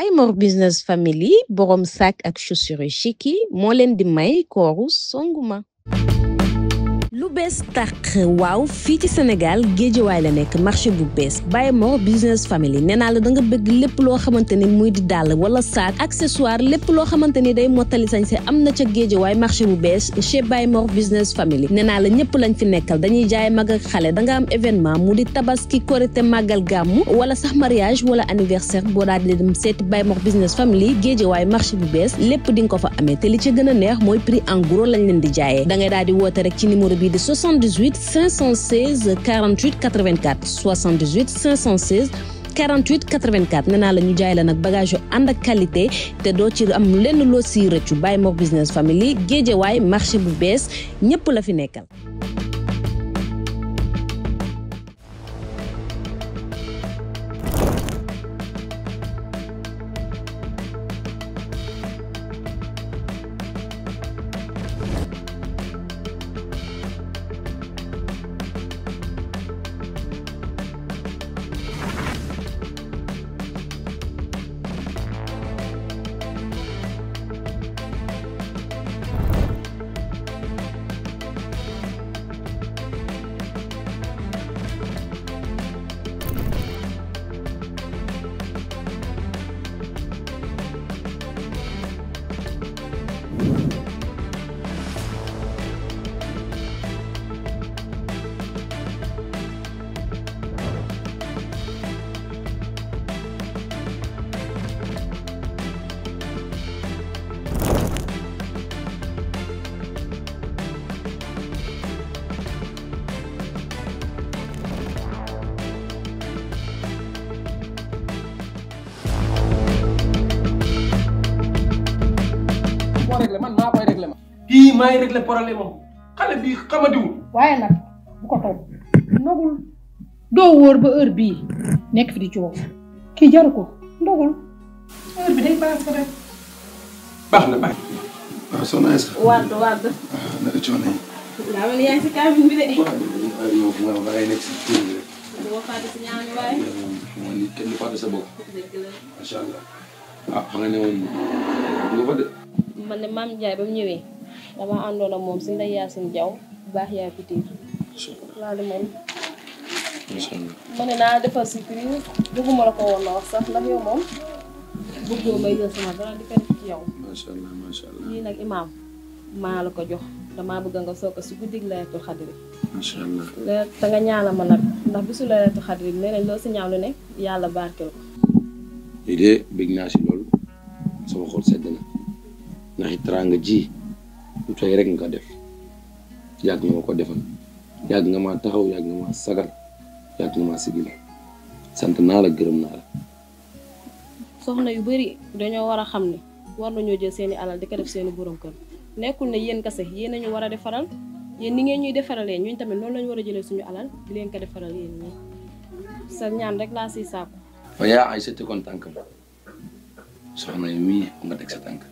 Baye Mor Business Family borom sac ak chaussures chic yi moo leen di may kooru Songuma. lu bees tàq waaw fii ci Sénégal Géejawaay la nekk marché bu bees Baye Mor Business Family nee naa la da nga bëgg lépp loo xamante ni muy di dàll wala sac accessoire lépp loo xamante ni day mottali sañse am na ca Géejawaay marché bu bees chez Baye Mor Business Family nee naa la ñëpp lañ fi nekkal dañuy jaay mag ak xale da nga am événement mu di tabaski korité màggal gàmmu wala sax mariage wala anniversaire boo daal di dem seeti Baye Mor Business Family Géejawaay marché bu bees lépp di nga ko fa amee te li ci gën a neex mooy prix en gros lañ leen di jaayee da ngay daal di woote rek ci numéro de 78 516 48 84 78 516 48 84 nee naa la ñu jaay la nag bagage yu ànd ak qualité te doo ci am lenn loo siy rëccu Baye Mor Business Family Géejawaay marché bu bees ñëpp la fi nekkal. man maa koy réglé ma kii maay réglé problème am xale bi xamadiwul waaye nag bu ko toog ndogul doo wóor ba heure bii nekk fi di coow kii jaru ko ndogul heure bi day baax ko rek baax na baax waaw soxna Aïssa wadd naka coono yi laa mel yaa ngi si cabine bi de yow fu nga ngay nekk si tur bi rek boo fàtte si ñaami waaye mooy nit kenn du fàtte sa bopp dëgg la macha allah fa nga ne woon nga fa de man ne Mame Ndiaye ba mu ñëwee dama àndoon ak moom si Ndeye Yacine Diaw baax yaay Couture laa demoon macha allah ma ne naa defal surprise bëgguma la ko woon na wax sax ndax yow moom bëggoo may jël sama dara di ko def ci yow macha allah macha allah lii nag imaam maa la ko jox damaa bëgg nga soog a si guddig Laylatul Qadr macha allah te nga ñaanal ma nag ndax bisu Laylatul Qadr nee nañ loo si ñaaw lu ne yàlla barkeel ko lii de bëgg naa si loolu sama xol sedd na ndax it teraanga ji lu tey rek nga ko def yàgg nga ma ko defal yàgg nga ma taxaw yàgg nga ma sagal yàgg nga ma sigil sant naa la gërëm naa la soxna yu bari dañoo war a xam ne war nañoo jël seeni alal di ko def seeni borom kër nekkul ne yéen kase yéen nañu war a defaral yéen ni ngeen ñuy defaralee ñun tamit noonu lañu war a jëlee suñu alal di leen ko defaral yéen ñi sa ñaan rek laa siy sàkku fa yaa ay sette kon tànkam soxna yi mii nga teg sa tànk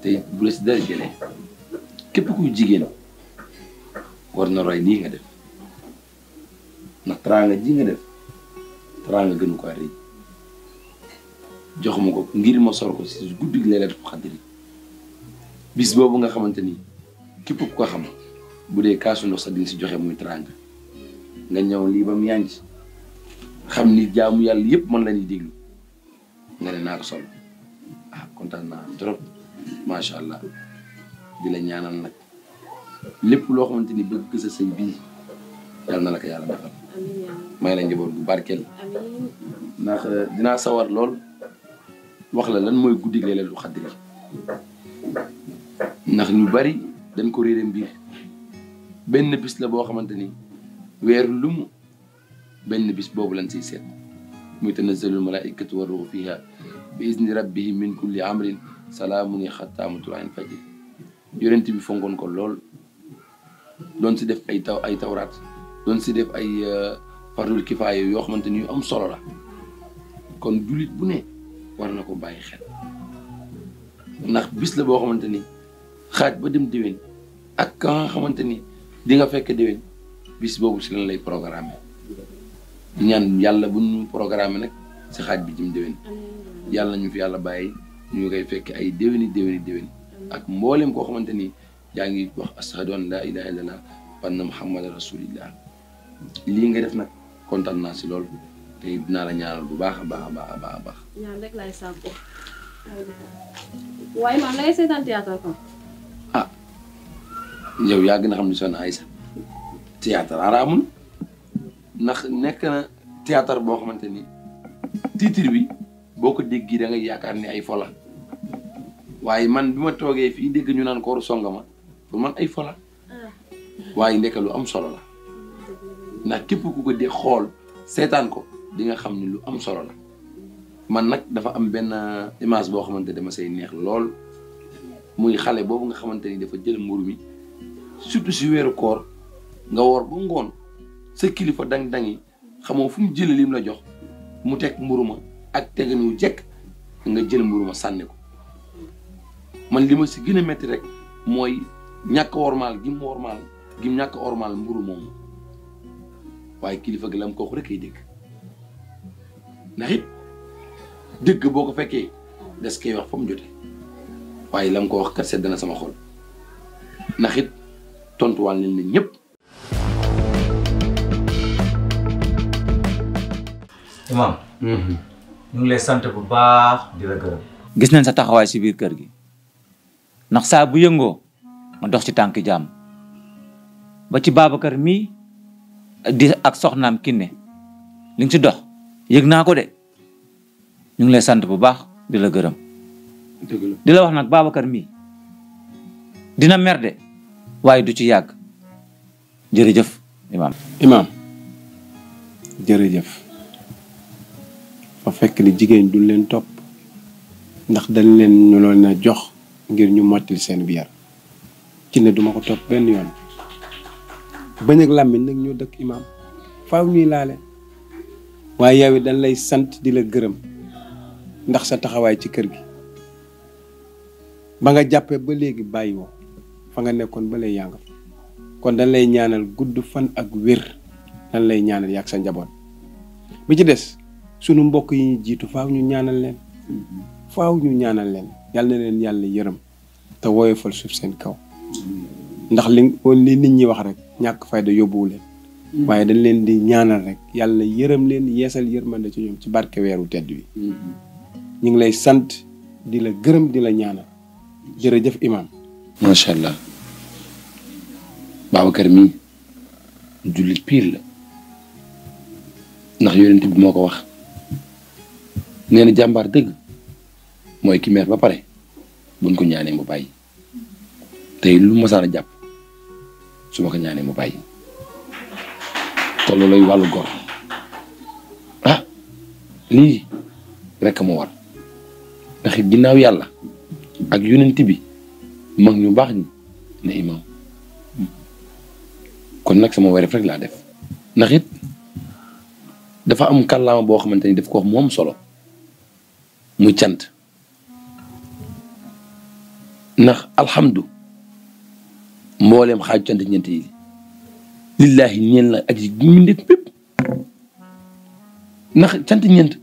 te bu la si dara jëlee képp kuy jigéen war na roy lii nga def ndax teraanga ji nga def teraanga gënu ko rëy joxuma ko ngir ma sor ko si guddi Laylatul Qadr bis boobu nga xamante ni képp ku ko xam bu dee kaasu ndox sax di nga si joxe muy teraanga nga ñëw lii ba mu yaa ngi xam ni jaamu yàlla yëpp man la ñuy déglu nga ne naa ko sol kontaan naa trop macha allah di la ñaanal nag lépp loo xamante ni bëgg sa sëy bii yàlla na la ko yàlla defal may la njaboot bu barkeel ndax dinaa sawar lool wax la lan mooy guddi Laylatul Qadr ndax ñu bari dañ ko réere mbir benn bis la boo xamante ni weer lumu benn bis boobu lañ siy seet muy tanazzalul malaa'ikatu war ruuhu fiihaa bi izni rabbihim min kulli amrin salaamun hattaa matla'il fajr yonent bi fonkoon ko lool doon si def ay tawraat doon si def ay fardul kifaaya yoo xamante ni yu am solo la kon jullit bu ne war na ko bàyyi xel ndax bis la boo xamante ni xaaj ba dem déwén ak ka nga xamante ni di nga fekk déwén bis boobu si lan lay programme ñaan yàlla bu ñu programme nag si xaaj bi jëm déwén yàlla nañu fi yàlla bàyyi ñu koy fekk ay déwéni ak mboolem koo xamante ni yaa ngi wax ashhadu an laa ilaha illallah wa anna muhammadan rasulillah. lii nga def nag kontaan naa si loolu te dinaa la ñaanal bu baax a baax. ñaan rek laay sàkku. waaye maam da ngay seetaan théâtre kon. ah yow yaa gën a xam ne Soxna Aïssa théâtre araamul ndax nekk na théâtre boo xamante ni titre bi boo ko déggee da ngay yaakaar ni ay fola waaye man bi ma toogee fii dégg ñu naan kooru songama pour man ay fola waaye ndekk lu am solo la ndax képp ku ko di xool seetaan ko di nga xam ni lu am solo la man nag dafa am benn image boo xamante dama say neex lool muy xale boobu nga xamante ni dafa jël mburu mi surtout si weeru koor nga woor ba ngoon sa kilifa dang-dangi xamoo fu mu jëlee lim la jox mu teg mburu ma ak tegin wu jekk nga jël mburu ma sànni ko man li ma si gën a métti rek mooy ñàkk wormaal gi mu wormaal gi mu ñàkk wormaal mburu moomu waaye kilifa gi la mu ko wax rek ay dégg ndax it dëgg boo ko fekkee des koy wax fa mu jotee waaye la mu ko wax kat sedd na sama xol ndax it tontuwaal nañ ne ñëpp. Imam. ñu ngi lay sant bu baax di la gërëm. gis nañ sa taxawaay si biir kër gi ndax saa bu yëngoo ma dox ci tànk jàmm ba ci Babacar mii di ak soxnaam Kiné li nga ci dox yëg naa ko de ñu ngi lay sant bu baax di la gërëm. di la wax nag Babacar mii dina mer de waaye du ci yàgg jërëjëf Imam. Imam jërëjëf fa fekk ni jigéen du leen topp ndax dañ leen ñu loon na jox ngir ñu mottali seen biir ci ne duma ko topp benn yoon bañ ak làmmiñ nag ñoo dëkk Imam faaw ñuy laale waaye yow it dañ lay sant di la gërëm ndax sa taxawaay ci kër gi ba nga jàppee ba léegi bàyyi woo fa nga nekkoon ba lay yànga kon dañ lay ñaanal gudd fan ak wér dañ lay ñaanal yàgg sa njaboot bi ci des sunu mbokk yi ñu jiitu faaw ñu ñaanal leen yàlla na leen yàlla yërëm te woyofal suuf seen kaw ndax li nit ñi wax rek ñàkk fayda yóbbuwu leen waaye dañ leen di ñaanal rek yàlla yërëm leen yeesal yërmande ci ñoom ci barke weeru tedd wi ñu ngi lay sant di la gërëm di la ñaanal jërëjëf Imam. macha allah Babacar mii jullit piir la ndax yonent bi moo ko wax nee na jàmbaar dëgg mooy ki meer ba pare buñ ko ñaanee mu bàyyi tey lu mosaan a jàpp su ma ko ñaanee mu bàyyi te loolay wàllu góor ah lii rek ma war ndax ginnaaw yàlla ak yonent bi mag ñu baax ñi ne Imam kon nag sama wareef rek laa def ndax it dafa am kàllaama boo xamante ni daf ko wax moom solo muy cant ndax alhamdu mbooleem xaaju cant ñeent yi lillaahi ñeen la ak yi mbindeef bépp ndax cant ñeent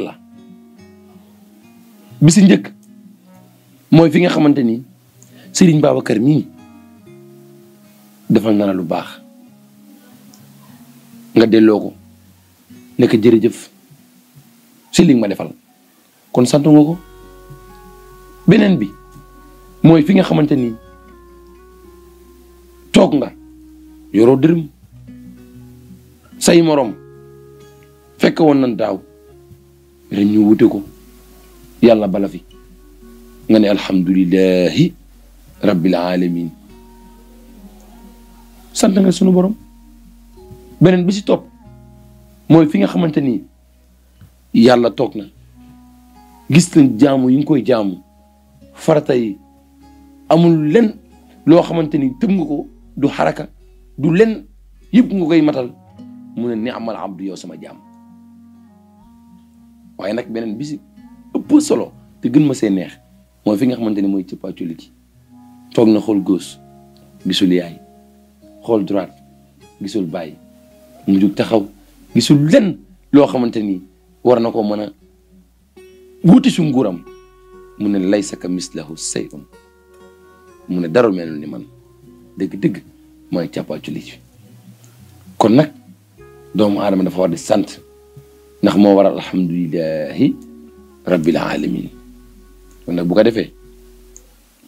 la bi si njëkk mooy fi nga xamante ni Serigne Babacar mii defal na la lu baax nga delloo ko nekk jërëjëf si li nga ma defal kon sant nga ko beneen bi mooy fi nga xamante ni toog nga yoroo dërëm say morom fekk woon nan daaw ren ñu wute ko yàlla bala fi nga ne alhamdulillahi rabbil alamin sant nga sunu borom beneen bi si topp mooy fi nga xamante ni yàlla toog na gis nañ jaamu yi nga koy jaamu farata yi amul len loo xamante ni tëm nga ko du xaraka du len yëpp nga koy matal mu ne ni'mal abdu yow sama jaam waaye nag beneen bi si ëpp solo te gën ma see neex mooy fi nga xamante ni mooy cëppaaculi gi toog na xool gauche gisul yaay xool droite gisul bàyyi mu jug taxaw gisul len loo xamante ni war na ko mën a wuti su nguuram mu ne laysa ka mislahu shay'un mu ne dara mel ni man dëgg-dëgg mooy càppaacu li kon nag doomu aadama dafa war di sant ndax moo waral alhamdulillahi rabbil alamin kon nag bu ko defee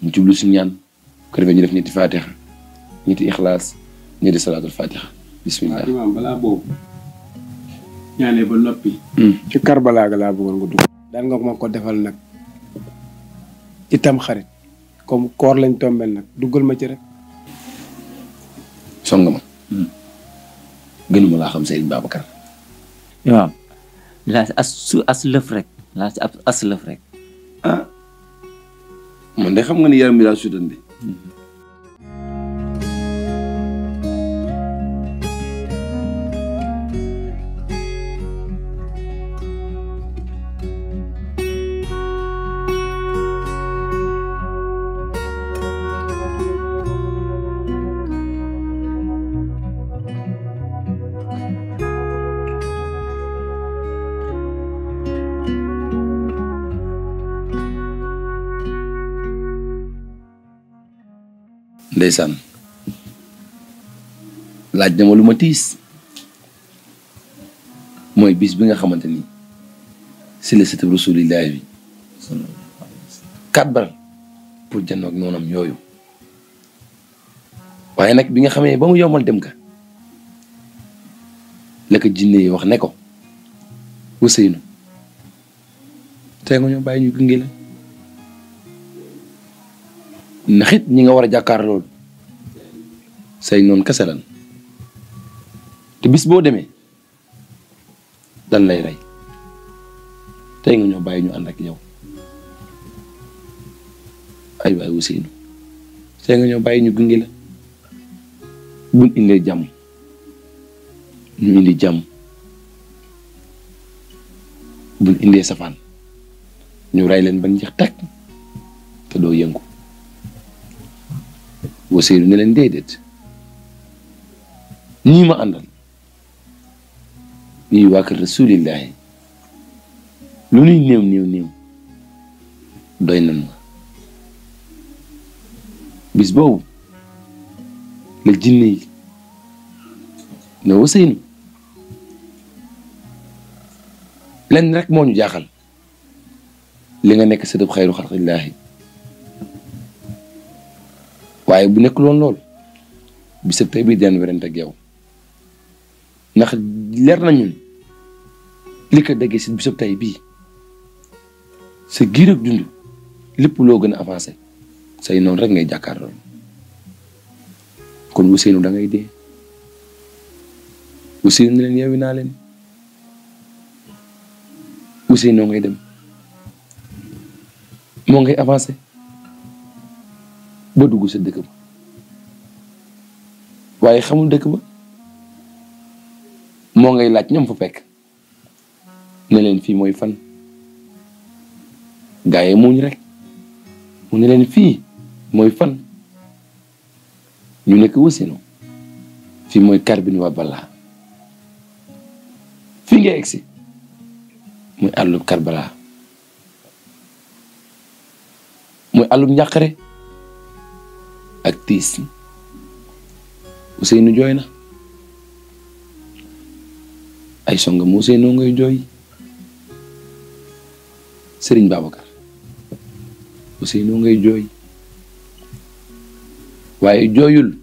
ñu jublu si ñaan ko defee ñu def ñetti fatiha ñetti ixlaas ñetti salaatul fatiha bismillah. imaam balaa boobu ñaanee ba noppi. ci Karbala ga laa bëggoon nga dugg. daan nga ma ko defal nag itam xarit comme koor lañ tombel nag duggal ma ci rek. song ma. gënuma laa xam Serigne Babacar. imaam laa si as lëf rek laa si as lëf rek. ah man de xam nga ni yaram bi daa sutante. ndeysaan laaj na ma lu ma tiis mooy bis bi nga xamante ni si la sëtëb rasulillahi bi kàbbar pour jannoog noonam yooyu waaye nag bi nga xamee ba mu yombal dem ka la ko jinne yi wax ne ko Ousseynou tey nga ñoo bàyyi ñu gunge la ndax it ñi nga war a jàkkaar loolu say noonu kese lan te bis boo demee dan lay rey tey nga ñoo bàyyi ñu ànd ak yow ay waay Ousseynou tey nga ñoo bàyyi ñu gunge la buñ indee jàmm ñu indi jàmm buñ indee safaan ñu rey leen ba njeex takk te doo yëngu Ousseynou ne leen déedéet ñii ma àndal ñuy waa kër rasulillahi lu ñuy néew néew néew doy nan ma bis boobu la jinne yi ne Ousseynou lenn rek moo ñu jaaxal li nga nekk sëtëb xayru xalqillaahi waaye bu nekk loon lool bisab tey bii dinañ werante ak yow ndax leer nañu li ko déggee si bisab tey bii sa giir ak dund lépp loo gën a avancé say noonu rek ngay jàkkaarloo kon Ousseynou da ngay dee Ousseynou ne leen yeewi naa leen Ousseynou ngay dem moo ngay avancé ba dugg sa dëkk ba waaye xamul dëkk ba moo ngay laaj ñoom fa fekk ne leen fii mooy fan gaa yi muñ rek mu ne leen fii mooy fan ñu nekk Ousseynou fii mooy Karbin wa Bala fii nga egsi muy àllub Karbala muy àllub njàqare ak tiis Ousseynou jooy na ay songam Ousseynou ngay jooy Serigne Babacar Ousseynou ngay jooy waaye jooyul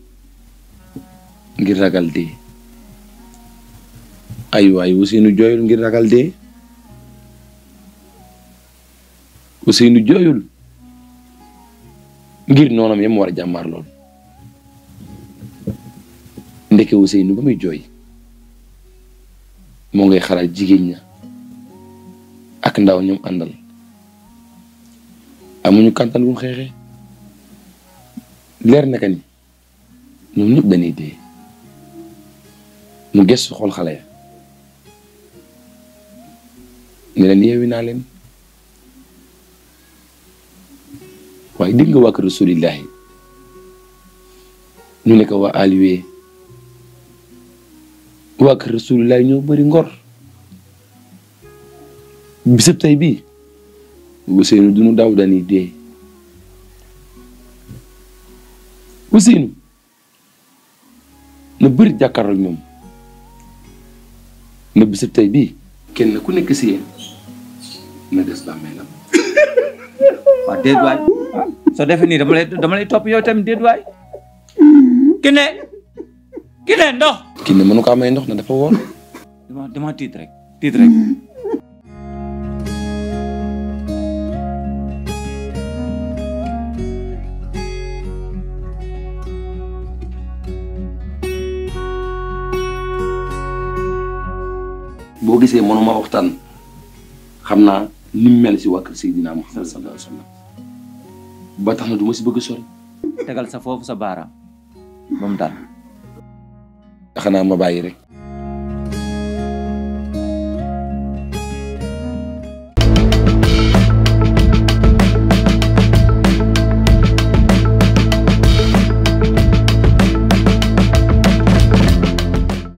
ngir ragal dee ay waaye Ousseynou jooyul ngir ragal dee Ousseynou jooyul ngir noonam yam war a jàmmaar lool ndeke Ousseynou ba muy jooy moo ngay xalaat jigéen ña ak ndaw ñoom àndal amuñu kantan bu mu xeexee leer naka ni ñoom ñëpp dañuy dee mu gëstu xool xale ya ne leen yeewi naa leen waaye dégg nga waa kër rasulillahi ñu ne ko waa aliwee waa kër rasulillahi ñoo bëri ngor bisab tey bii Ousseynou du nu daw dañuy dee Ousseynou na bëri jàkkaarloo ak ñoom na bisab tey bii kenn ku nekk si yéen na des bàmmeelam. waaw déet waay soo defee nii dama lay topp yow tamit déet waay Kiné ndox. Kiné mënu ko may ndox na dafa woor. dama tiit rek. boo gisee mënuma waxtaan xam naa ni mu mel si waa kër Seydina Muhammad sallallahu alayhi wa sallam ba tax na du ma si bëgg a sori. tegal sa foofu sa baaraam ba mu daal. xanaa ma bàyyi rek.